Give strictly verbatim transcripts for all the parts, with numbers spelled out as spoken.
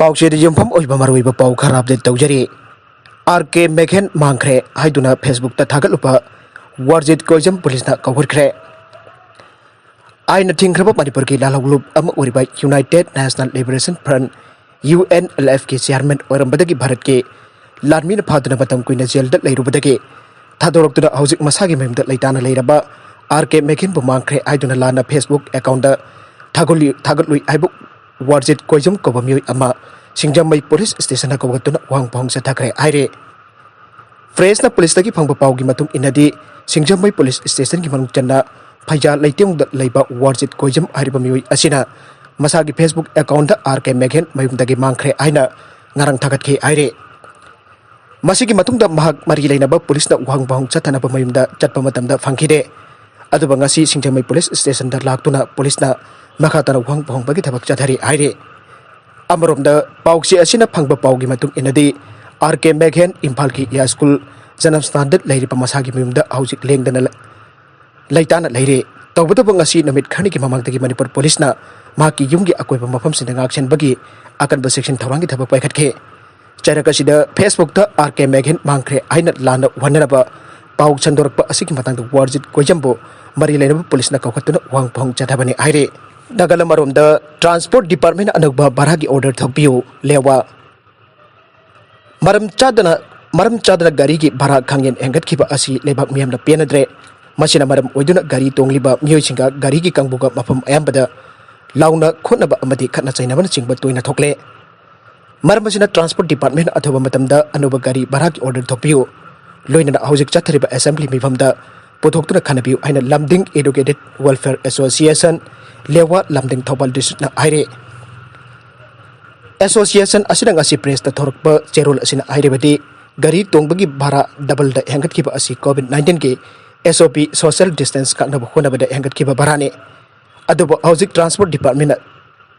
ꯄꯥꯎꯆꯦꯗ ꯌꯨꯝꯐꯝ ꯑꯣꯏꯕ ꯃꯔꯨꯑꯣꯏꯕ ꯄꯥꯎ ꯈꯔ ꯑꯞꯗꯦꯠ ꯇꯧꯖꯔꯤ꯫ ꯑꯥꯔ ꯀꯦ ꯃꯦꯘꯦꯟ ꯃꯥꯡꯈ꯭ꯔꯦ ꯍꯥꯏꯗꯨꯅ ꯐꯦꯁꯕꯨꯛꯇ ꯊꯥꯒꯠꯂꯨꯕ ꯋꯥꯔꯖꯤꯠ ꯀꯣꯏꯖꯝ ꯄꯨꯂꯤꯁꯅ ꯀꯧꯈꯠꯈ꯭ꯔꯦ꯫ ꯑꯥꯏꯟꯅ ꯊꯤꯡꯈ꯭ꯔꯕ ꯃꯅꯤꯄꯨꯔꯒꯤ ꯂꯥꯜꯍꯧꯂꯨꯞ ꯑꯃ ꯑꯣꯏꯔꯤꯕ united national liberation front, U N L ꯑꯦꯐꯀꯤ ꯆꯤꯌꯥꯔꯃꯦꯟ ꯑꯣꯏꯔꯝꯕꯗꯒꯤ ꯚꯥꯔꯠꯀꯤ ꯂꯥꯟꯃꯤꯅ ꯐꯥꯗꯨꯅ ꯃꯇꯝ ꯀꯨꯏꯅ ꯖꯦꯜꯗ ꯂꯩꯔꯨꯕꯗꯒꯤ ꯊꯥꯗꯣꯔꯛꯇꯨꯅ ꯍꯧꯖꯤꯛ ꯃꯁꯥꯒꯤ ꯃꯌꯨꯝꯗ ꯂꯩꯇꯥꯅ ꯂꯩꯔꯕ ꯑꯥꯔ ꯀꯦ ꯃꯦꯘꯦꯟꯕꯨ ꯃꯥꯡꯈ꯭ꯔꯦ ꯍꯥꯏꯗꯨꯅ ꯂꯥꯟꯅ ꯐꯦꯁꯕꯨꯛ ꯑꯦꯀꯥꯎꯟꯗ ꯊꯥꯒꯠꯂꯨꯏ, ꯊꯥꯒꯠꯂꯨꯏ ꯍꯥꯏꯕ ꯋꯥꯔꯖꯤꯠ ꯀꯣꯏꯖꯝ ꯀꯧꯕ ꯃꯤꯑꯣꯏ ꯑꯃ ꯁꯤꯡꯖꯃꯩ ꯄꯨꯂꯤꯁ ꯁ꯭ꯇꯦꯁꯟꯗ ꯀꯧꯈꯠꯇꯨꯅ ꯋꯥꯍꯪ ꯄꯥꯎꯍꯪ ꯆꯠꯊꯈ꯭ꯔꯦ ꯍꯥꯏꯔꯦ꯫ ꯄ꯭ꯔꯦꯁꯅ ꯄꯨꯂꯤꯁꯇꯒꯤ ꯐꯪꯕ ꯄꯥꯎꯒꯤ ꯃꯇꯨꯡ ꯏꯟꯅꯗꯤ, ꯁꯤꯡꯖꯃꯩ ꯄꯨꯂꯤꯁ ꯁ꯭ꯇꯦꯁꯟꯒꯤ ꯃꯅꯨꯡ ꯆꯟꯅ ꯐꯩꯖꯥ ꯂꯩꯇꯦꯡꯗ ꯂꯩꯕ ꯋꯥꯔꯖꯤꯠ ꯀꯣꯏꯖꯝ ꯍꯥꯏꯔꯤꯕ ꯃꯤꯑꯣꯏ ꯑꯁꯤꯅ ꯃꯁꯥꯒꯤ ꯐꯦꯁꯕꯨꯛ ꯑꯦꯀꯥꯎꯟꯗ ꯑꯥꯔ ꯀꯦ ꯃꯦꯘꯦꯟ ꯃꯌꯨꯝꯗꯒꯤ ꯃꯥꯡꯈ꯭ꯔꯦ ꯍꯥꯏꯅ ꯉꯔꯥꯡ ꯊꯥꯒꯠꯈꯤ ꯍꯥꯏꯔꯤ꯫ ꯃꯁꯤꯒꯤ ꯃꯇꯨꯡꯗ ꯃꯍꯥꯛ ꯃꯔꯤ ꯂꯩꯅꯕ ꯄꯨꯂꯤꯁꯅ ꯋꯥꯍꯪ ꯄꯥꯎꯍꯪ ꯆꯠꯊꯅꯕ ꯃꯌꯨꯝꯗ ꯆꯠꯄ ꯃꯇꯝꯗ ꯐꯪꯈꯤꯗꯦ꯫ ꯑꯗꯨꯕꯨ ꯉꯁꯤ ꯁꯤꯡꯖꯃꯩ ꯄꯨꯂꯤꯁ ꯁ꯭ꯇꯦꯁꯟꯗ ꯂꯥꯛꯇꯨꯅ ꯄꯨꯂꯤꯁꯅ ꯃꯈꯥ ꯇꯥꯅ ꯋꯥꯍꯪ ꯄꯥꯎꯍꯪꯕꯒꯤ ꯊꯕꯛ ꯆꯠꯊꯔꯤ ꯍꯥꯏꯔꯤ꯫ ꯑꯃꯔꯣꯝꯗ ꯄꯥꯎꯆꯦ ꯑꯁꯤꯅ ꯐꯪꯕ ꯄꯥꯎꯒꯤ ꯃꯇꯨꯡ ꯏꯟꯅꯗꯤ, ꯑꯥꯔ ꯀꯦ ꯃꯦꯘꯦꯟ ꯏꯝꯐꯥꯜꯒꯤ ꯌꯥꯏꯁ꯭ꯀꯨꯜ ꯖꯅꯝꯁ꯭ꯊꯥꯟꯗ ꯂꯩꯔꯤꯕ ꯃꯁꯥꯒꯤ ꯃꯌꯨꯝꯗ ꯍꯧꯖꯤꯛ ꯂꯦꯡꯗꯅ ꯂꯩ-, ꯂꯩꯇꯥꯅ ꯂꯩꯔꯦ꯫ ꯇꯧꯕꯇꯕꯨ ꯉꯁꯤ ꯅꯨꯃꯤꯠ ꯈꯔꯅꯤꯒꯤ ꯃꯃꯥꯡꯗꯒꯤ ꯃꯅꯤꯄꯨꯔ ꯄꯨꯂꯤꯁꯅ ꯃꯍꯥꯛꯀꯤ ꯌꯨꯝꯒꯤ ꯑꯀꯣꯏꯕ ꯃꯐꯝꯁꯤꯡꯗ ꯉꯥꯛꯁꯦꯟꯕꯒꯤ ꯑꯀꯟꯕ ꯆꯦꯛꯁꯤꯟ ꯊꯧꯔꯥꯡꯒꯤ ꯊꯕꯛ ꯄꯥꯏꯈꯠꯈꯤ꯫ ꯆꯩꯔꯛ ꯑꯁꯤꯗ ꯐꯦꯁꯕꯨꯛꯇ "ꯑꯥꯔ ꯀꯦ ꯃꯦꯘꯦꯟ ꯃꯥꯡꯈ꯭ꯔꯦ" ꯍꯥꯏꯅ ꯂꯥꯟꯅ ꯎꯍꯟꯅꯅꯕ ꯄꯥꯎ ꯁꯟꯗꯣꯔꯛꯄ ꯑꯁꯤꯒꯤ ꯃꯇꯥꯡꯗ ꯋꯥꯔꯖꯤꯠ ꯀꯣꯏꯖꯝꯕꯨ ꯃꯔꯤ ꯂꯩꯅꯕ ꯄꯨꯂꯤꯁꯅ ꯀꯧꯈꯠꯇꯨꯅ ꯋꯥꯍꯪ ꯄꯥꯎꯍꯪ ꯆꯠꯊꯕꯅꯤ ꯍꯥꯏꯔꯤ꯫ ꯅꯥꯒꯥꯂꯝ ꯑꯔꯣꯝꯗ ꯇ꯭ꯔꯥꯟꯁꯄꯣꯔꯠ ꯗꯤꯄꯥꯔꯠꯃꯦꯟ ꯑꯅꯧꯕ ꯚꯥꯔꯥꯒꯤ ꯑꯣꯔꯗꯔ ꯊꯣꯛꯄꯤꯌꯨ, ꯂꯦꯋꯥ꯫ ꯃꯔꯝ ꯆꯥꯗꯅ, ꯃꯔꯝ ꯆꯥꯗꯅ ꯒꯥꯔꯤꯒꯤ ꯚꯥꯔꯥ ꯈꯪꯍꯦꯟ ꯍꯦꯟꯒꯠꯈꯤꯕ ꯑꯁꯤ ꯂꯩꯕꯥꯛ ꯃꯤꯌꯥꯝꯅ ꯄꯦꯟꯅꯗ꯭ꯔꯦ꯫ ꯃꯁꯤꯅ ꯃꯔꯝ ꯑꯣꯏꯗꯨꯅ ꯒꯥꯔꯤ ꯇꯣꯡꯂꯤꯕ ꯃꯤꯑꯣꯏꯁꯤꯡꯒ ꯒꯥꯔꯤꯒꯤ ꯀꯥꯡꯕꯨꯒ ꯃꯐꯝ ꯑꯌꯥꯝꯕꯗ ꯂꯥꯎꯅ ꯈꯣꯠꯅꯕ ꯑꯃꯗꯤ ꯈꯠꯅ ꯆꯩꯅꯕꯅꯆꯤꯡꯕ ꯇꯣꯏꯅ ꯊꯣꯛꯂꯦ꯫ ꯃꯔꯝ ꯑꯁꯤꯅ ꯇ꯭ꯔꯥꯟꯁꯄꯣꯔꯠ ꯗꯤꯄꯥꯔꯠꯃꯦꯟ ꯑꯊꯨꯕ ꯃꯇꯝꯗ ꯑꯅꯧꯕ ꯒꯥꯔꯤ ꯚꯥꯔꯥꯒꯤ ꯑꯣꯔꯗꯔ ꯊꯣꯛꯄꯤꯌꯨ꯫ ꯂꯣꯏꯅꯅ ꯍꯧꯖꯤꯛ ꯆꯠꯊꯔꯤꯕ ꯑꯦꯁꯦꯝꯕ꯭ꯂꯤ ꯃꯤꯐꯝꯗ ꯄꯨꯊꯣꯛꯇꯨꯅ ꯈꯟꯅꯕꯤꯌꯨ ꯍꯥꯏꯅ ꯂꯝꯗꯤꯡ ꯑꯦꯗꯨꯀꯦꯇꯦꯗ ꯋꯦꯜꯐꯤꯌꯔ ꯑꯦꯁꯣꯁꯤꯌꯦꯁꯟ, ꯂꯦꯋꯥ, ꯂꯝꯗꯤꯡ ꯊꯧꯕꯥꯜ ꯗꯤꯁꯇ꯭ꯔꯤꯛꯅ ꯍꯥꯏꯔꯤ꯫ ꯑꯦꯁꯣꯁꯤꯌꯦꯁꯟ ꯑꯁꯤꯅ ꯉꯁꯤ ꯄ꯭ꯔꯦꯁꯇ ꯊꯣꯔꯛꯄ ꯆꯦꯔꯣꯜ ꯑꯁꯤꯅ ꯍꯥꯏꯔꯤꯕꯗꯤ, ꯒꯥꯔꯤ ꯇꯣꯡꯕꯒꯤ ꯚꯥꯔꯥ ꯗꯕꯜꯗ ꯍꯦꯟꯒꯠꯈꯤꯕ ꯑꯁꯤ ꯀꯣꯚꯤꯗ ꯅꯥꯏꯟꯇꯤꯟꯒꯤ ꯑꯦꯁ ꯑꯣ ꯄꯤ, ꯁꯣꯁꯤꯌꯦꯜ ꯗꯤꯁꯇꯦꯟꯁ ꯉꯥꯛꯅꯕ ꯍꯣꯠꯅꯕꯗ ꯍꯦꯟꯒꯠꯈꯤꯕ ꯚꯥꯔꯥꯅꯤ꯫ ꯑꯗꯨꯕꯨ ꯍꯧꯖꯤꯛ ꯇ꯭ꯔꯥꯟꯁꯄꯣꯔꯠ ꯗꯤꯄꯥꯔꯠꯃꯦꯟꯅ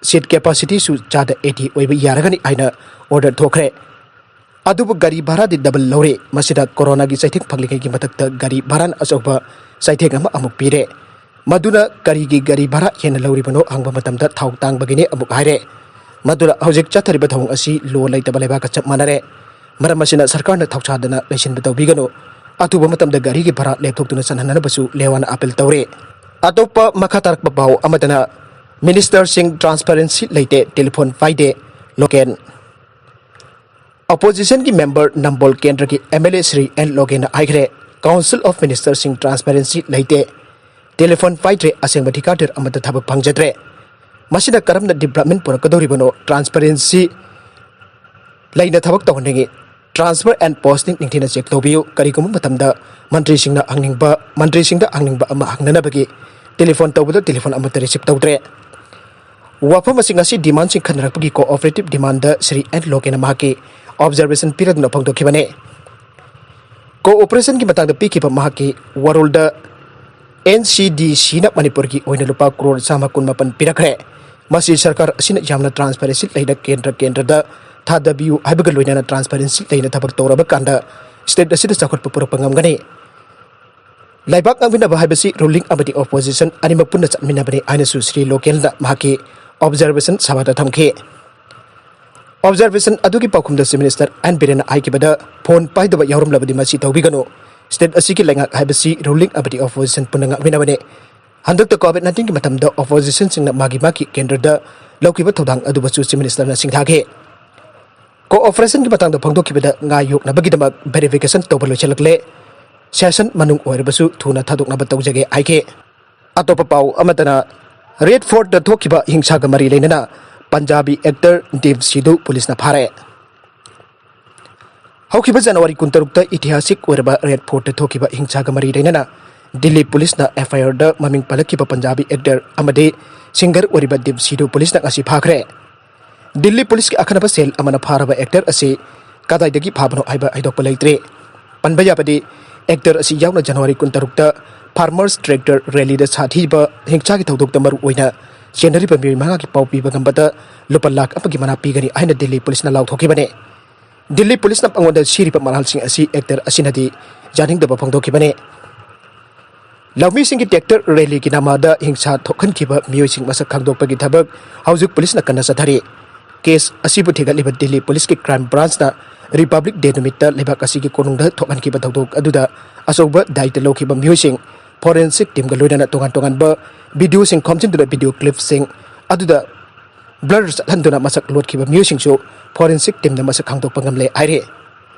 ꯁꯤꯠ ꯀꯦꯄꯥꯁꯤꯇꯤꯁꯨ ꯆꯥꯗ ꯑꯩꯠꯇꯤ ꯑꯣꯏꯕ ꯌꯥꯔꯒꯅꯤ ꯍꯥꯏꯅ ꯑꯣꯔꯗꯔ ꯊꯣꯛꯈ꯭ꯔꯦ꯫ ꯑꯗꯨꯕꯨ ꯒꯥꯔꯤ ꯚꯥꯔꯥꯗꯤ ꯗꯕꯜ ꯂꯧꯔꯦ꯫ ꯃꯁꯤꯗ ꯀꯣꯔꯣꯅꯥꯒꯤ ꯆꯩꯊꯦꯡ ꯐꯪꯂꯤꯉꯩꯒꯤ ꯃꯊꯛꯇ ꯒꯥꯔꯤ ꯚꯥꯔꯥꯅ ꯑꯆꯧꯕ ꯆꯩꯊꯦꯡ ꯑꯃ ꯑꯃꯨꯛ ꯄꯤꯔꯦ꯫ ꯃꯗꯨꯅ ꯀꯔꯤꯒꯤ ꯒꯥꯔꯤ ꯚꯥꯔꯥ ꯍꯦꯟꯅ ꯂꯧꯔꯤꯕꯅꯣ ꯍꯪꯕ ꯃꯇꯝꯗ ꯊꯥꯎ ꯇꯥꯡꯕꯒꯤꯅꯤ ꯑꯃꯨꯛ ꯍꯥꯏꯔꯦ꯫ ꯃꯗꯨꯅ ꯍꯧꯖꯤꯛ ꯆꯠꯊꯔꯤꯕ ꯊꯧꯑꯣꯡ ꯑꯁꯤ ꯂꯣ ꯂꯩꯇꯕ ꯂꯩꯕꯥꯛꯀ ꯆꯞ ꯃꯥꯟꯅꯔꯦ꯫ ꯃꯔꯝ ꯑꯁꯤꯅ ꯁꯔꯀꯥꯔꯅ ꯊꯧꯁꯥꯗꯅ ꯂꯩꯁꯤꯟꯕ ꯇꯧꯕꯤꯒꯅꯨ꯫ ꯑꯊꯨꯕ ꯃꯇꯝꯗ ꯒꯥꯔꯤꯒꯤ ꯚꯔꯥ ꯂꯦꯞꯊꯣꯛꯇꯨꯅ ꯆꯠꯍꯟꯅꯅꯕꯁꯨ ꯂꯦꯋꯥꯅ ꯑꯥꯄꯤꯜ ꯇꯧꯔꯦ꯫ ꯑꯇꯣꯞꯄ ꯃꯈꯥ ꯇꯥꯔꯛꯄ ꯄꯥꯎ ꯑꯃꯗꯅ, ꯃꯤꯅꯤꯁꯇꯔꯁꯤꯡ ꯇ꯭ꯔꯥꯟꯁꯄꯔꯦꯟꯁꯤ ꯂꯩꯇꯦ, ꯇꯦꯂꯤꯐꯣꯟ ꯄꯥꯏꯗꯦ, ꯂꯣꯀꯦꯜ꯫ ꯑꯣꯄꯣꯖꯤꯁꯟꯒꯤ ꯃꯦꯝꯕꯔ ꯅꯝꯕꯣꯜ ꯀꯦꯟꯗ꯭ꯔꯒꯤ M L A Shri N ꯂꯣꯀꯦꯟꯅ ꯍꯥꯏꯈ꯭ꯔꯦ, ꯀꯥꯎꯟꯁꯤꯜ ꯑꯣꯐ ꯃꯤꯅꯤꯁꯇꯔꯁꯤꯡ ꯇ꯭ꯔꯥꯟꯁꯄꯔꯦꯟꯁꯤ ꯂꯩꯇꯦ, ꯇꯦꯂꯤꯐꯣꯟ ꯄꯥꯏꯗ꯭ꯔꯦ, ꯑꯁꯦꯡꯕ ꯊꯤꯀꯥꯗꯔ ꯑꯃꯠꯇ ꯊꯕꯛ ꯐꯪꯖꯗ꯭ꯔꯦ꯫ ꯃꯁꯤꯅ ꯀꯔꯝꯅ ꯗꯤꯕ꯭ꯂꯞꯃꯦꯟ ꯄꯨꯔꯛꯀꯗꯧꯔꯤꯕꯅꯣ? ꯇ꯭ꯔꯥꯟꯁꯄꯔꯦꯟꯁꯤ ꯂꯩꯅ ꯊꯕꯛ ꯇꯧꯍꯟꯅꯤꯡꯏ꯫ Transfer and posting ꯅꯤꯡꯊꯤꯅ ꯆꯦꯛ ꯇꯧꯕꯤꯌꯨ꯫ ꯀꯔꯤꯒꯨꯝꯕ ꯃꯇꯝꯗ ꯃꯟꯇ꯭ꯔꯤꯁꯤꯡꯅ ꯍꯪꯅꯤꯡꯕ, ꯃꯟꯇ꯭ꯔꯤꯁꯤꯡꯗ ꯍꯪꯅꯤꯡꯕ ꯑꯃ ꯍꯪꯅꯅꯕꯒꯤ ꯇꯦꯂꯤꯐꯣꯟ ꯇꯧꯕꯗ ꯇꯦꯂꯤꯐꯣꯟ ꯑꯃꯠꯇ ꯔꯤꯁꯤꯞ ꯇꯧꯗ꯭ꯔꯦ꯫ ꯋꯥꯐꯝ ꯑꯁꯤꯡ ꯑꯁꯤ ꯗꯤꯃꯥꯟꯁꯤꯡ ꯈꯟꯅꯔꯛꯄꯒꯤ ꯀꯣꯑꯣꯄꯔꯦꯇꯤꯚ ꯗꯤꯃꯥꯟꯗ ꯁ꯭ꯔꯤ ꯑꯦꯟ ꯂꯣꯀꯦꯟꯅ ꯃꯍꯥꯛꯀꯤ ꯑꯣꯕꯖꯥꯔꯕꯦꯁꯟ ꯄꯤꯔꯗꯨꯅ ꯐꯣꯡꯗꯣꯛꯈꯤꯕꯅꯤ꯫ ꯀꯣꯑꯣꯄꯔꯦꯁꯟꯒꯤ ꯃꯇꯥꯡꯗ ꯄꯤꯈꯤꯕ ꯃꯍꯥꯛꯀꯤ ꯋꯥꯔꯣꯜꯗ ꯑꯦꯟ ꯁꯤ ꯗꯤ ꯁꯤꯅ ꯃꯅꯤꯄꯨꯔꯒꯤ ꯑꯣꯏꯅ ꯂꯨꯄꯥ ꯀ꯭ꯔꯣꯔ ꯆꯥꯝꯃ ꯀꯨꯟꯃꯥꯄꯟ ꯄꯤꯔꯛꯈ꯭ꯔꯦ꯫ ꯃꯁꯤ ꯁꯔꯀꯥꯔ ꯑꯁꯤꯅ ꯌꯥꯝꯅ ꯇ꯭ꯔꯥꯟꯁꯄꯔꯦꯟꯁꯤ ꯂꯩꯅ ꯀꯦꯟꯗ꯭ꯔ ꯀꯦꯟꯗ꯭ꯔꯗ ꯊꯥꯗꯕꯤꯌꯨ ꯍꯥꯏꯕꯒ ꯂꯣꯏꯅꯅ ꯇ꯭ꯔꯥꯟꯁꯄꯔꯦꯟꯁꯤ ꯂꯩꯅ ꯊꯕꯛ ꯇꯧꯔꯕ ꯀꯥꯟꯗ ꯁ꯭ꯇꯦꯠ ꯑꯁꯤꯗ ꯆꯥꯎꯈꯠꯄ ꯄꯨꯔꯛꯄ ꯉꯝꯒꯅꯤ꯫ ꯂꯩꯕꯥꯛ ꯉꯥꯛꯃꯤꯟꯅꯕ ꯍꯥꯏꯕꯁꯤ ꯔꯨꯂꯤꯡ ꯑꯃꯗꯤ ꯑꯣꯄꯣꯖꯤꯁꯟ ꯑꯅꯤꯃꯛ ꯄꯨꯟꯅ ꯆꯠꯃꯤꯟꯅꯕꯅꯤ ꯍꯥꯏꯅꯁꯨ ꯁ꯭ꯔꯤ ꯂꯣꯀꯦꯟꯅ ꯃꯍꯥꯛꯀꯤ ꯑꯣꯕꯖꯥꯔꯕꯦꯁꯟ ꯁꯚꯥꯗ ꯊꯝꯈꯤ꯫ ꯑꯣꯕꯖꯥꯔꯕꯦꯁꯟ ꯑꯗꯨꯒꯤ ꯄꯥꯎꯈꯨꯝꯗ ꯆꯤꯐ ꯃꯤꯅꯤꯁꯇꯔ ꯑꯦꯟ ꯕꯤꯔꯦꯟꯅ ꯍꯥꯏꯈꯤꯕꯗ, ꯐꯣꯟ ꯄꯥꯏꯗꯕ ꯌꯥꯎꯔꯝꯂꯕꯗꯤ ꯃꯁꯤ ꯇꯧꯕꯤꯒꯅꯨ꯫ ꯁ꯭ꯇꯦꯠ ꯑꯁꯤꯒꯤ ꯂꯩꯉꯥꯛ ꯍꯥꯏꯕꯁꯤ ꯔꯨꯂꯤꯡ ꯑꯃꯗꯤ ꯑꯣꯄꯣꯖꯤꯁꯟ ꯄꯨꯟꯅ ꯉꯥꯛꯃꯤꯟꯅꯕꯅꯤ꯫ ꯍꯟꯗꯛꯇ ꯀꯣꯚꯤꯗ ꯅꯥꯏꯟꯇꯤꯟꯒꯤ ꯃꯇꯝꯗ ꯑꯣꯄꯣꯖꯤꯁꯟꯁꯤꯡꯅ ꯃꯥꯒꯤ ꯃꯥꯒꯤ ꯀꯦꯟꯗ꯭ꯔꯗ ꯂꯧꯈꯤꯕ ꯊꯧꯗꯥꯡ ꯑꯗꯨꯕꯨꯁꯨ ꯆꯤꯐ ꯃꯤꯅꯤꯁꯇꯔꯅ ꯁꯤꯡꯊꯥꯈꯤ꯫ ꯀꯣꯑꯣꯄꯔꯦꯁꯟꯒꯤ ꯃꯇꯥꯡꯗ ꯐꯣꯡꯗꯣꯛꯈꯤꯕꯗ, ꯉꯥ ꯌꯣꯛꯅꯕꯒꯤꯗꯃꯛ ꯚꯦꯔꯤꯐꯤꯀꯦꯁꯟ ꯇꯧꯕ ꯂꯣꯏꯁꯤꯜꯂꯛꯂꯦ꯫ ꯁꯦꯁꯟ ꯃꯅꯨꯡ ꯑꯣꯏꯔꯕꯁꯨ ꯊꯨꯅ ꯊꯥꯗꯣꯛꯅꯕ ꯇꯧꯖꯒꯦ ꯍꯥꯏꯈꯤ꯫ ꯑꯇꯣꯞꯄ ꯄꯥꯎ ꯑꯃꯠꯇꯅ, ꯔꯦꯗ ꯐꯣꯔꯠꯇ ꯊꯣꯛꯈꯤꯕ ꯍꯤꯡꯁꯥꯒ ꯃꯔꯤ ꯂꯩꯅꯅ ꯄꯟꯖꯥꯕꯤ ꯑꯦꯛꯇꯔ ꯗꯦꯕ ꯁꯤꯙꯨ ꯄꯨꯂꯤꯁꯅ ꯐꯥꯔꯦ꯫ ꯍꯧꯈꯤꯕ ꯖꯅꯋꯥꯔꯤ ꯀꯨꯟꯇꯔꯨꯛꯇ ꯏꯇꯤꯍꯥꯁꯤꯛ ꯑꯣꯏꯔꯕ ꯔꯦꯗ ꯐꯣꯔꯠꯇ ꯊꯣꯛꯈꯤꯕ ꯍꯤꯡꯁꯥꯒ ꯃꯔꯤ ꯂꯩꯅꯅ ꯗꯤꯜꯂꯤ ꯄꯨꯂꯤꯁꯅ ꯑꯦꯐ ꯑꯥꯏ ꯑꯥꯔꯗ ꯃꯃꯤꯡ ꯄꯜꯂꯛꯈꯤꯕ ꯄꯟꯖꯥꯕꯤ ꯑꯦꯛꯇꯔ ꯑꯃꯗꯤ ꯁꯤꯡꯒꯔ ꯑꯣꯏꯔꯤꯕ ꯗꯦꯕ ꯁꯤꯙꯨ ꯄꯨꯂꯤꯁꯅ ꯉꯁꯤ ꯐꯥꯈ꯭ꯔꯦ꯫ ꯗꯤꯜꯂꯤ ꯄꯨꯂꯤꯁꯀꯤ ꯑꯈꯟꯅꯕ ꯁꯦꯜ ꯑꯃꯅ ꯐꯥꯔꯕ ꯑꯦꯛꯇꯔ ꯑꯁꯤ ꯀꯗꯥꯏꯗꯒꯤ ꯐꯥꯕꯅꯣ ꯍꯥꯏꯕ ꯍꯥꯏꯗꯣꯛꯄ ꯂꯩꯇ꯭ꯔꯤ꯫ ꯄꯟꯕ ꯌꯥꯕꯗꯤ, ꯑꯦꯛꯇꯔ ꯑꯁꯤ ꯌꯥꯎꯅ ꯖꯅꯋꯥꯔꯤ ꯀꯨꯟꯇꯔꯨꯛꯇ ꯐꯥꯔꯃꯔꯁ ꯇ꯭ꯔꯦꯛꯇꯔ ꯔꯦꯂꯤꯗ ꯁꯥꯊꯤꯕ ꯍꯤꯡꯁꯥꯒꯤ ꯊꯧꯗꯣꯛꯇ ꯃꯔꯨ ꯑꯣꯏꯅ ꯆꯦꯟꯅꯔꯤꯕ ꯃꯤꯑꯣꯏ ꯃꯉꯥꯒꯤ ꯄꯥꯎ ꯄꯤꯕ ꯉꯝꯕꯗ ꯂꯨꯄꯥ ꯂꯥꯈ ꯑꯃꯒꯤ ꯃꯅꯥ ꯄꯤꯒꯅꯤ ꯍꯥꯏꯅ ꯗꯤꯜꯂꯤ ꯄꯨꯂꯤꯁꯅ ꯂꯥꯎꯊꯣꯛꯈꯤꯕꯅꯤ꯫ ꯗꯤꯜꯂꯤ ꯄꯨꯂꯤꯁꯅ ꯃꯉꯣꯟꯗ ꯁꯤꯔꯤꯕ ꯃꯔꯥꯜꯁꯤꯡ ꯑꯁꯤ ꯑꯦꯛꯇꯔ ꯑꯁꯤꯅꯗꯤ ꯌꯥꯅꯤꯡꯗꯕ ꯐꯣꯡꯗꯣꯛꯈꯤꯕꯅꯤ꯫ ꯂꯧꯃꯤꯁꯤꯡꯒꯤ ꯇ꯭ꯔꯦꯛꯇꯔ ꯔꯦꯂꯤꯒꯤ ꯅꯃꯥꯗ ꯍꯤꯡꯁꯥ ꯊꯣꯛꯍꯟꯈꯤꯕ ꯃꯤꯑꯣꯏꯁꯤꯡ ꯃꯁꯛ ꯈꯪꯗꯣꯛꯄꯒꯤ ꯊꯕꯛ ꯍꯧꯖꯤꯛ ꯄꯨꯂꯤꯁꯅ ꯀꯟꯅ ꯆꯠꯊꯔꯤ꯫ ꯀꯦꯁ ꯑꯁꯤꯕꯨ ꯊꯤꯒꯠꯂꯤꯕ ꯗꯤꯜꯂꯤ ꯄꯨꯂꯤꯁꯀꯤ ꯀ꯭ꯔꯥꯏꯝ ꯕ꯭ꯔꯥꯟꯁꯅ ꯔꯤꯄꯕ꯭ꯂꯤꯛ ꯗꯦ ꯅꯨꯃꯤꯠꯇ ꯂꯩꯕꯥꯛ ꯑꯁꯤꯒꯤ ꯀꯣꯅꯨꯡꯗ ꯊꯣꯛꯍꯟꯈꯤꯕ ꯊꯧꯗꯣꯛ ꯑꯗꯨꯗ ꯑꯆꯧꯕ ꯗꯥꯏꯇ ꯂꯧꯈꯤꯕ ꯃꯤꯑꯣꯏꯁꯤꯡ, ꯐꯣꯔꯦꯟꯁꯤꯛ ꯇꯤꯝꯒ ꯂꯣꯏꯅꯅ ꯇꯣꯉꯥꯟ ꯇꯣꯉꯥꯟꯕ ꯚꯤꯗꯤꯑꯣꯁꯤꯡ ꯈꯣꯝꯖꯤꯟꯗꯨꯅ ꯚꯤꯗꯤꯑꯣ ꯀ꯭ꯂꯤꯞꯁꯤꯡ ꯑꯗꯨꯗ ꯕ꯭ꯂꯔ ꯆꯠꯍꯟꯗꯨꯅ ꯃꯁꯛ ꯂꯣꯠꯈꯤꯕ ꯃꯤꯑꯣꯏꯁꯤꯡꯁꯨ ꯐꯣꯔꯦꯟꯁꯤꯛ ꯇꯤꯝꯅ ꯃꯁꯛ ꯈꯪꯗꯣꯛꯄ ꯉꯝꯂꯦ ꯍꯥꯏꯔꯤ꯫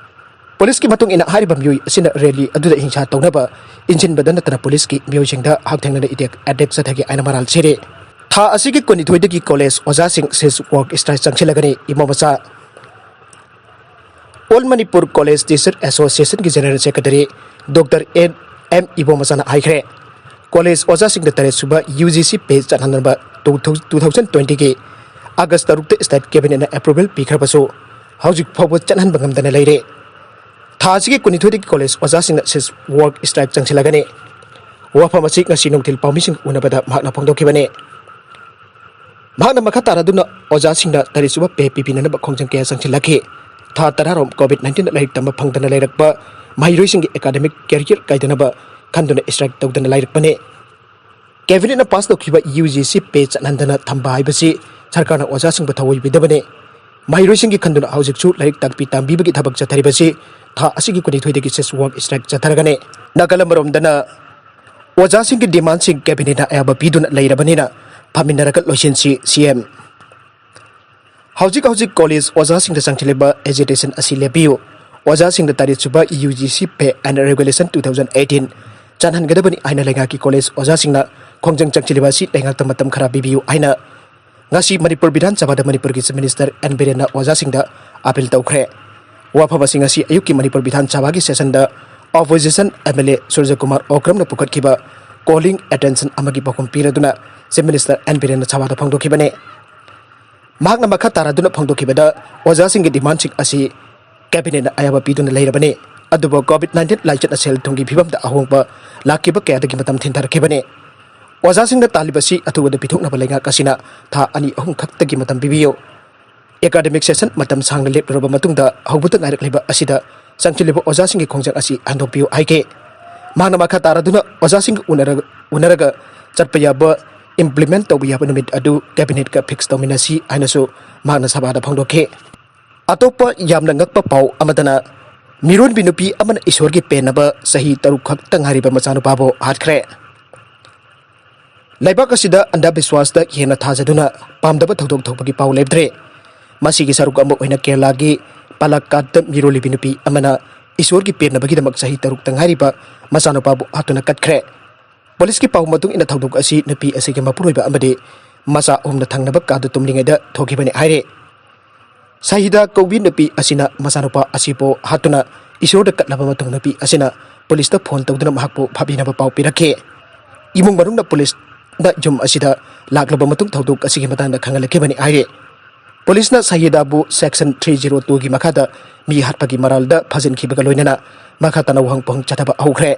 ꯄꯨꯂꯤꯁꯀꯤ ꯃꯇꯨꯡ ꯏꯟꯅ ꯍꯥꯏꯔꯤꯕ ꯃꯤꯑꯣꯏ ꯑꯁꯤꯅ ꯔꯦꯂꯤ ꯑꯗꯨꯗ ꯍꯤꯡꯁꯥ ꯇꯧꯅꯕ ꯏꯟꯁꯤꯟꯕꯗ ꯅꯠꯇꯅ ꯄꯨꯂꯤꯁꯀꯤ ꯃꯤꯑꯣꯏꯁꯤꯡꯗ ꯍꯛꯊꯦꯡꯅꯅ ꯑꯦꯇꯦꯛ, ꯑꯦꯇꯦꯛ ꯆꯠꯊꯒꯦ ꯍꯥꯏꯅ ꯃꯔꯥꯜ ꯁꯤꯔꯤ꯫ ꯊꯥ ꯑꯁꯤꯒꯤ ꯀꯨꯟꯅꯤꯊꯣꯏꯗꯒꯤ ꯀꯣꯂꯦꯖ ꯑꯣꯖꯥꯁꯤꯡ ꯁꯤꯁ ꯋꯥꯛ ꯁ꯭ꯇ꯭ꯔꯥꯏꯛ ꯆꯪꯁꯤꯜꯂꯒꯅꯤ꯫ ꯏꯃꯣ ꯃꯆꯥ ꯑꯣꯜ ꯃꯅꯤꯄꯨꯔ ꯀꯣꯂꯦꯖ ꯇꯤꯆꯔ ꯑꯦꯁꯣꯁꯤꯌꯦꯁꯟꯒꯤ general secretary doctor N M ꯏꯕꯣꯃꯆꯥꯅ ꯍꯥꯏꯈ꯭ꯔꯦ, ꯀꯣꯂꯦꯖ ꯑꯣꯖꯥꯁꯤꯡꯗ ꯇꯔꯦꯠ ꯁꯨꯕ ꯌꯨ ꯖꯤ ꯁꯤ ꯄꯦ ꯆꯠꯍꯟꯅꯕ ꯇꯨ ꯊꯥꯎꯖꯟ ꯇ꯭ꯋꯦꯟꯇꯤꯒꯤ ꯑꯥꯒꯁ ꯇꯔꯨꯛꯇ ꯁ꯭ꯇꯦꯠ ꯀꯦꯕꯤꯅꯦꯠꯅ ꯑꯦꯄ꯭ꯔꯨꯚꯦꯜ ꯄꯤꯈ꯭ꯔꯕꯁꯨ ꯍꯧꯖꯤꯛ ꯐꯥꯎꯕ ꯆꯠꯍꯟꯕ ꯉꯝꯗꯅ ꯂꯩꯔꯦ꯫ ꯊꯥ ꯑꯁꯤꯒꯤ ꯀꯨꯟꯅꯤꯊꯣꯏꯗꯒꯤ ꯀꯣꯂꯦꯖ ꯑꯣꯖꯥꯁꯤꯡꯅ ꯁꯤꯁ ꯋꯥꯛ ꯁ꯭ꯇ꯭ꯔꯥꯏꯛ ꯆꯪꯁꯤꯜꯂꯒꯅꯤ꯫ ꯋꯥꯐꯝ ꯑꯁꯤ ꯉꯁꯤ ꯅꯨꯡꯊꯤꯜ ꯄꯥꯎꯃꯤꯁꯤꯡ ꯎꯅꯕꯗ ꯃꯍꯥꯛꯅ ꯐꯣꯡꯗꯣꯛꯈꯤꯕꯅꯤ꯫ ꯃꯍꯥꯛꯅ ꯃꯈꯥ ꯇꯥꯔꯗꯨꯅ ꯑꯣꯖꯥꯁꯤꯡꯗ ꯇꯔꯦꯠ ꯁꯨꯕ ꯄꯦ ꯄꯤꯕꯤꯅꯅꯕ ꯈꯣꯡꯖꯪ ꯀꯌꯥ ꯆꯪꯁꯤꯜꯂꯛꯈꯤ꯫ ꯊꯥ ꯇꯔꯥꯔꯣꯝ ꯀꯣꯚꯤꯗ ꯅꯥꯏꯟꯇꯤꯟꯗ ꯂꯥꯏꯔꯤꯛ ꯇꯝꯕ ꯐꯪꯗꯅ ꯂꯩꯔꯛꯄ ꯃꯍꯩꯔꯣꯏꯁꯤꯡꯒꯤ ꯑꯦꯀꯥꯗꯃꯤꯛ ꯀꯦꯔꯤꯌꯔ ꯀꯥꯏꯗꯅꯕ ꯈꯟꯗꯨꯅ ꯁ꯭ꯇ꯭ꯔꯥꯏꯛ ꯇꯧꯗꯅ ꯂꯩꯔꯛꯄꯅꯤ꯫ ꯀꯦꯕꯤꯅꯦꯠꯅ ꯄꯥꯁ ꯇꯧꯈꯤꯕ ꯌꯨ ꯖꯤ ꯁꯤ ꯄꯦ ꯆꯠꯍꯟꯗꯅ ꯊꯝꯕ ꯍꯥꯏꯕꯁꯤ ꯁꯔꯀꯥꯔꯅ ꯑꯣꯖꯥꯁꯤꯡꯕꯨ ꯊꯑꯣꯏꯕꯤꯗꯕꯅꯤ꯫ ꯃꯍꯩꯔꯣꯏꯁꯤꯡꯒꯤ ꯈꯟꯗꯨꯅ ꯍꯧꯖꯤꯛꯁꯨ ꯂꯥꯏꯔꯤꯛ ꯇꯥꯛꯄꯤ ꯇꯝꯕꯤꯕꯒꯤ ꯊꯕꯛ ꯆꯠꯊꯔꯤꯕꯁꯤ ꯊꯥ ꯑꯁꯤꯒꯤ ꯀꯨꯟꯅꯤꯊꯣꯏꯗꯒꯤ ꯁꯤꯁ ꯋꯥꯛ ꯁ꯭ꯇ꯭ꯔꯥꯏꯛ ꯆꯠꯊꯔꯒꯅꯤ꯫ ꯅꯥꯀꯜ ꯑꯃꯔꯣꯝꯗꯅ ꯑꯣꯖꯥꯁꯤꯡꯒꯤ ꯗꯤꯃꯥꯟꯁꯤꯡ ꯀꯦꯕꯤꯅꯦꯠꯅ ꯑꯌꯥꯕ ꯄꯤꯗꯨꯅ ꯂꯩꯔꯕꯅꯤꯅ ꯐꯝꯃꯤꯟꯅꯔꯒ ꯂꯣꯏꯁꯤꯟꯁꯤ, ꯁꯤ ꯑꯦꯝ꯫ ꯍꯧꯖꯤꯛ ꯍꯧꯖꯤꯛ ꯀꯣꯂꯦꯖ ꯑꯣꯖꯥꯁꯤꯡꯗ ꯆꯪꯁꯤꯜꯂꯤꯕ ꯑꯦꯖꯤꯇꯦꯁꯟ ꯑꯁꯤ ꯂꯦꯞꯄꯤꯌꯨ꯫ ꯑꯣꯖꯥꯁꯤꯡꯗ ꯇꯔꯦꯠ ꯁꯨꯕ U G C Pay and Regulation two thousand eighteen ꯆꯠꯍꯟꯒꯗꯕꯅꯤ ꯍꯥꯏꯅ ꯂꯩꯉꯥꯛꯀꯤ ꯀꯣꯂꯦꯖ ꯑꯣꯖꯥꯁꯤꯡꯅ ꯈꯣꯡꯖꯪ ꯆꯪꯁꯤꯜꯂꯤꯕ ꯑꯁꯤ ꯂꯩꯉꯥꯛꯇ ꯃꯇꯝ ꯈꯔ ꯄꯤꯕꯤꯌꯨ ꯍꯥꯏꯅ ꯉꯁꯤ ꯃꯅꯤꯄꯨꯔ ꯕꯤꯙꯥꯟ ꯁꯚꯥꯗ ꯃꯅꯤꯄꯨꯔꯒꯤ ꯆꯤꯐ ꯃꯤꯅꯤꯁꯇꯔ ꯑꯦꯟ ꯕꯤꯔꯦꯟꯅ ꯑꯣꯖꯥꯁꯤꯡꯗ ꯑꯥꯄꯤꯜ ꯇꯧꯈ꯭ꯔꯦ꯫ ꯋꯥꯐꯝ ꯑꯁꯤ ꯉꯁꯤ ꯑꯌꯨꯛꯀꯤ ꯃꯅꯤꯄꯨꯔ ꯕꯤꯙꯥꯟ ꯁꯚꯥꯒꯤ ꯁꯦꯁꯟꯗ opposition M L A Surajkumar ꯑꯣꯀ꯭ꯔꯝꯅ ꯄꯨꯈꯠꯈꯤꯕ ꯀꯣꯂꯤꯡ ꯑꯦꯇꯦꯟꯁꯟ ꯑꯃꯒꯤ ꯄꯥꯎꯈꯨꯝ ꯄꯤꯔꯗꯨꯅ ꯆꯤꯐ ꯃꯤꯅꯤꯁꯇꯔ ꯑꯦꯟ ꯕꯤꯔꯦꯟꯅ ꯁꯚꯥꯗ ꯐꯣꯡꯗꯣꯛꯈꯤꯕꯅꯤ꯫ ꯃꯍꯥꯛꯅ ꯃꯈꯥ ꯇꯥꯔꯗꯨꯅ ꯐꯣꯡꯗꯣꯛꯈꯤꯕꯗ, ꯑꯣꯖꯥꯁꯤꯡꯒꯤ ꯗꯤꯃꯥꯟꯁꯤꯡ ꯑꯁꯤ ꯀꯦꯕꯤꯅꯦꯠꯅ ꯑꯌꯥꯕ ꯄꯤꯗꯨꯅ ꯂꯩꯔꯕꯅꯤ, ꯑꯗꯨꯕꯨ ꯀꯣꯚꯤꯗ ꯅꯥꯏꯟꯇꯤꯟ ꯂꯥꯏꯆꯠꯅ ꯁꯦꯜ ꯊꯨꯝꯒꯤ ꯐꯤꯕꯝꯗ ꯑꯍꯣꯡꯕ ꯂꯥꯛꯈꯤꯕ ꯀꯌꯥꯗꯒꯤ ꯃꯇꯝ ꯊꯤꯟꯊꯔꯛꯈꯤꯕꯅꯤ꯫ ꯑꯣꯖꯥꯁꯤꯡꯅ ꯇꯥꯜꯂꯤꯕꯁꯤ ꯑꯊꯨꯕꯗ ꯄꯤꯊꯣꯛꯅꯕ ꯂꯩꯉꯥꯛ ꯑꯁꯤꯅ ꯊꯥ ꯑꯅꯤ ꯑꯍꯨꯝ ꯈꯛꯇꯒꯤ ꯃꯇꯝ ꯄꯤꯕꯤꯌꯨ꯫ ꯑꯦꯀꯥꯗꯃꯤꯛ ꯁꯦꯁꯟ ꯃꯇꯝ ꯁꯥꯡꯅ ꯂꯦꯞꯂꯨꯔꯕ ꯃꯇꯨꯡꯗ ꯍꯧꯕꯗ ꯉꯥꯏꯔꯛꯂꯤꯕ ꯑꯁꯤꯗ ꯆꯪꯁꯤꯜꯂꯤꯕ ꯑꯣꯖꯥꯁꯤꯡꯒꯤ ꯈꯣꯡꯖꯪ ꯑꯁꯤ ꯍꯟꯗꯣꯛꯄꯤꯌꯨ ꯍꯥꯏꯈꯤ꯫ ꯃꯍꯥꯛꯅ ꯃꯈꯥ ꯇꯥꯔꯗꯨꯅ ꯑꯣꯖꯥꯁꯤꯡꯒ ꯎꯅꯔꯒ, ꯎꯅꯔꯒ ꯆꯠꯄ ꯌꯥꯕ implement ꯇꯧꯕ ꯌꯥꯕ ꯅꯨꯃꯤꯠ ꯑꯗꯨ cabinet ꯀ fix ꯇꯧꯃꯤꯟꯅꯁꯤ ꯍꯥꯏꯅꯁꯨ ꯃꯍꯥꯛꯅ ꯁꯚꯥꯗ ꯐꯣꯡꯗꯣꯛꯈꯤ꯫ ꯑꯇꯣꯞꯄ ꯌꯥꯝꯅ ꯉꯛꯄ ꯄꯥꯎ ꯑꯃꯗꯅ, ꯃꯤꯔꯣꯟꯕꯤ ꯅꯨꯄꯤ ꯑꯃꯅ ꯏꯁꯣꯔꯒꯤ ꯄꯦꯟꯅꯕ ꯆꯍꯤ ꯇꯔꯨꯛ ꯈꯛꯇ ꯉꯥꯏꯔꯤꯕ ꯃꯆꯥꯅꯨꯄꯥꯕꯨ ꯍꯥꯠꯈ꯭ꯔꯦ꯫ ꯂꯩꯕꯥꯛ ꯑꯁꯤꯗ ꯑꯟꯙꯕꯤꯁ꯭ꯋꯥꯁꯇ ꯍꯦꯟꯅ ꯊꯥꯖꯗꯨꯅ ꯄꯥꯝꯗꯕ ꯊꯧꯗꯣꯛ ꯊꯣꯛꯄꯒꯤ ꯄꯥꯎ ꯂꯩꯇ꯭ꯔꯦ꯫ ꯃꯁꯤꯒꯤ ꯁꯔꯨꯛ ꯑꯃ ꯑꯣꯏꯅ ꯀꯦꯔꯂꯥꯒꯤ ꯄꯥꯂꯛꯀꯥꯠꯇ ꯃꯤꯔꯣꯜꯂꯤꯕꯤ ꯅꯨꯄꯤ ꯑꯃꯅ ꯏꯁꯣꯔꯒꯤ ꯄꯦꯟꯅꯕꯒꯤꯗꯃꯛ ꯆꯍꯤ ꯇꯔꯨꯛꯇ ꯉꯥꯏꯔꯤꯕ ꯃꯆꯥꯅꯨꯄꯥꯕꯨ ꯍꯥꯠꯇꯨꯅ ꯀꯠꯈ꯭ꯔꯦ꯫ ꯄꯨꯂꯤꯁꯀꯤ ꯄꯥꯎ ꯃꯇꯨꯡ ꯏꯟꯅ ꯊꯧꯗꯣꯛ ꯑꯁꯤ ꯅꯨꯄꯤ ꯑꯁꯤꯒꯤ ꯃꯄꯨꯔꯣꯏꯕ ꯑꯃꯗꯤ ꯃꯆꯥ ꯑꯍꯨꯝꯅ ꯊꯪꯅꯕ ꯀꯥꯗ ꯇꯨꯝꯂꯤꯉꯩꯗ ꯊꯣꯛꯈꯤꯕꯅꯤ ꯍꯥꯏꯔꯤ꯫ ꯁꯍꯤꯗꯥ ꯀꯧꯕꯤ ꯅꯨꯄꯤ ꯑꯁꯤꯅ ꯃꯆꯥꯅꯨꯄꯥ ꯑꯁꯤꯕꯨ ꯍꯥꯠꯇꯨꯅ ꯏꯁꯣꯔꯗ ꯀꯠꯂꯕ ꯃꯇꯨꯡ, ꯅꯨꯄꯤ ꯑꯁꯤꯅ ꯄꯨꯂꯤꯁꯇ ꯐꯣꯟ ꯇꯧꯗꯨꯅ ꯃꯍꯥꯛꯄꯨ ꯐꯥꯕꯤꯅꯕ ꯄꯥꯎ ꯄꯤꯔꯛꯈꯤ꯫ ꯏꯃꯨꯡ ꯃꯅꯨꯡꯅ ꯄꯨꯂꯤꯁꯅ ꯌꯨꯝ ꯑꯁꯤꯗ ꯂꯥꯛꯂꯕ ꯃꯇꯨꯡ ꯊꯧꯗꯣꯛ ꯑꯁꯤꯒꯤ ꯃꯇꯥꯡꯗ ꯈꯪꯍꯜꯂꯛꯈꯤꯕꯅꯤ ꯍꯥꯏꯔꯤ꯫ ꯄꯨꯂꯤꯁꯅ ꯁꯍꯤꯗꯥꯕꯨ section three zero two ꯒꯤ ꯃꯈꯥꯗ ꯃꯤ ꯍꯥꯠꯄꯒꯤ ꯃꯔꯥꯜꯗ ꯐꯥꯖꯤꯟꯈꯤꯕꯒ ꯂꯣꯏꯅꯅ ꯃꯈꯥ ꯇꯥꯅ ꯋꯥꯍꯪ ꯄꯥꯎꯍꯪ ꯆꯠꯊꯕ ꯍꯧꯈ꯭ꯔꯦ꯫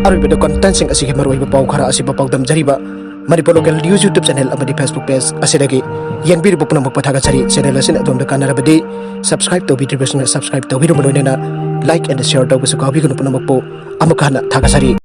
ꯑꯔꯣꯏꯕꯗ ꯀꯣꯟꯇꯦꯟꯁꯤꯡ ꯑꯁꯤꯒꯤ ꯃꯔꯨꯑꯣꯏꯕ ꯄꯥꯎ ꯈꯔ ꯑꯁꯤꯕꯨ ꯄꯥꯎꯗꯝꯖꯔꯤꯕ Manipur local news YouTube channel ꯑꯃꯗꯤ Facebook ꯄꯦꯖ ꯑꯁꯤꯗꯒꯤ ꯌꯦꯡꯕꯤꯔꯤꯕ ꯄꯨꯝꯅꯃꯛꯄꯨ ꯊꯥꯒꯠꯆꯔꯤ꯫ ꯆꯦꯅꯦꯜ ꯑꯁꯤꯅ ꯑꯗꯣꯝꯗ ꯀꯥꯟꯅꯔꯕꯗꯤ subscribe ꯇꯧꯕꯤꯗ꯭ꯔꯤꯕꯁꯤꯡꯅ subscribe ꯇꯧꯕꯤꯔꯨꯕ ꯂꯣꯏꯅꯅ like and share ꯇꯧꯕꯁꯨ ꯀꯥꯎꯕꯤꯒꯅꯨ꯫ ꯄꯨꯝꯅꯃꯛꯄꯨ ꯑꯃꯨꯛ ꯍꯟꯅ ꯊꯥꯒꯠꯆꯔꯤ꯫